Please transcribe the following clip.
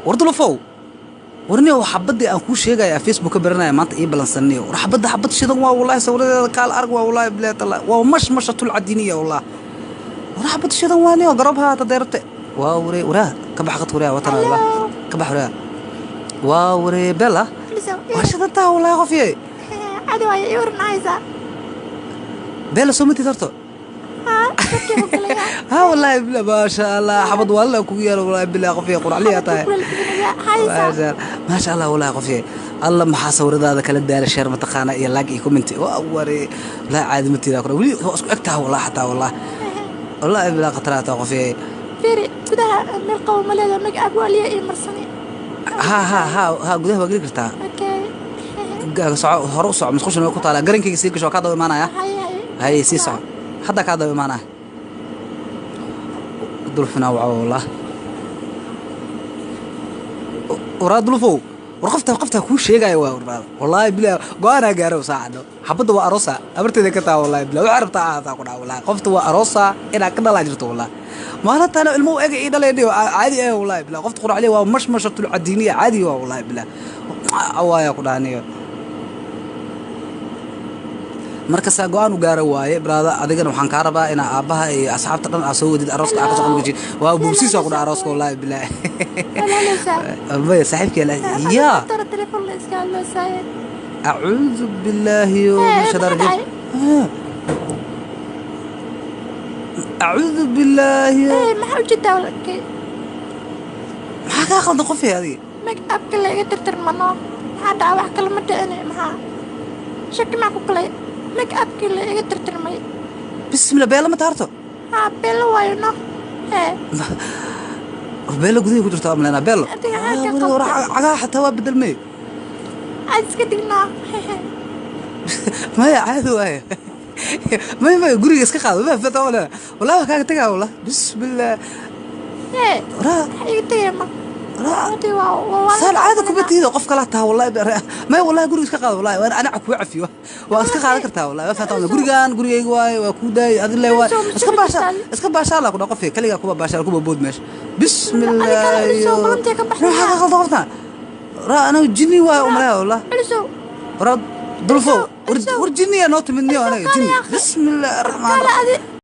War Dulufow, warniyow, xabadii aan kuu sheegaya Facebook ka baranaya maanta ii balansanniyo. War xabadda xabad shidan waa, wallahi. Sawiradeeda kaal arag waa, wallahi bilahi taala, waa mashmashatul cadiniya, wallah. War xabad shidan waa niyo garab haata deerate waa waree. Waraa ka bax qad, waraa watana, wallah ka bax waraa. Waa waree Bella, waa shidantaa wallahi qofye. Cadi waayo, ii waranaysaa? Bella soo matid horto? Ha, wallahi bila, maasha Allah, xabad waalila kugu yaalo, wallahi bila qofye, quracliya tahay, maasha Allah, wallahi qofye. Alla maxaa sawiradaada kala daala share mataqaana iyo like iyo comment. Waa ware, wallahi caadi ma tiraa kore, weli waa isku eg tahay wallahi, xataa wallahi, wallahi bila khataraata qofye. Fiiri, gudaha meel qabo ma leedahay? Make up waaliya ii marsani. Ha ha ha ha, gudaha waa geli kartaa. Okay. Soco, hore u soco, musqushana way ku taalaa. Garankayga sii gasho, waa kaa daba imaanaya. Haye haye. Haye, sii soco, hadda kaa daba imaanaya. Dulfinaa waco wallah. Waraa Dulfow, war qofta qoftaa kuu sheegaya waa warbaada, wallaahi bilaa go-aanaa gaaro saacado. Xabadda waa aroosa, abarteeda ka taa, wallahi bilaa waxay rabtaa ahaataa ku dhaha. Wallahi qofta waa aroosa inaa ka dhalaa jirto, wallahi maalintaana ilmo u ega ii dhaleen caadi ah. Wallahi bilaa qofta quracliya waa mashmashatul cadiiniya, caadi waa, wallahi bilaa waaya ku dhahaniyo. Marka saa go-aan u gaara waaye brada. Adigana waxaan kaa rabaa inaa aabbaha iyo asxaabta dhan aa soo wadid arooska, aa kasoo qayb gashid. Waa buubsiisa ku dhaha arooska, wallahi bilaa. Maya saaxiibkii ya. Telefoon la iska hadloosaaye. Acuudu billaahi min shaytaan rajiim, acuudu billaahi. Maxaa ujeedaa walaalkay? Maxaa kaa qaldan qofay adiga? Make upka la iga tirtirmano, maxaa dhaca? Wax kale ma dhicine, maxaa shaki maa ku galay? Make upkii la iga tirtirmay. Bismillah, Beela ma taarto? Haa, Beelo waayo no hee. Beelo gudahay ku jirta amleena Beelo. Adiga xaalka qabta. Cagaha xataa waa bedelmay. Aad iska dignaa. Maya, caadi waaye. Maya maya, guriga iska qaado, ma fata wala, wallahi waa kaaga tagaa, wallah, bismillah. Hee. Raa. Waxa iga tegaya ma Raa. Adi waa saan caadi kuma tiido, qof kala taa, wallahi. Maya, wallahi guriga iska qaado, wallahi ana kugu cafiyo, waa iska qaadan kartaa, wallahi waa fata. Gurigan gurigayga waaye, waa kuu daayay, adin le waaye. Iska baasha, iska baasha la ku dhaa qofka kaligaa kuba baasha, kuba bood meesha, bismillah. Adiga balantiya ka baxday. Maxaa ka qaldan qoftan? Raa anaga jinni waaye umaleha, wallah. Celisow. Waraa Dulfo, war jinniyaa noo timid niyo, anaga jinni, bismillahi raxmaan Kaale adi.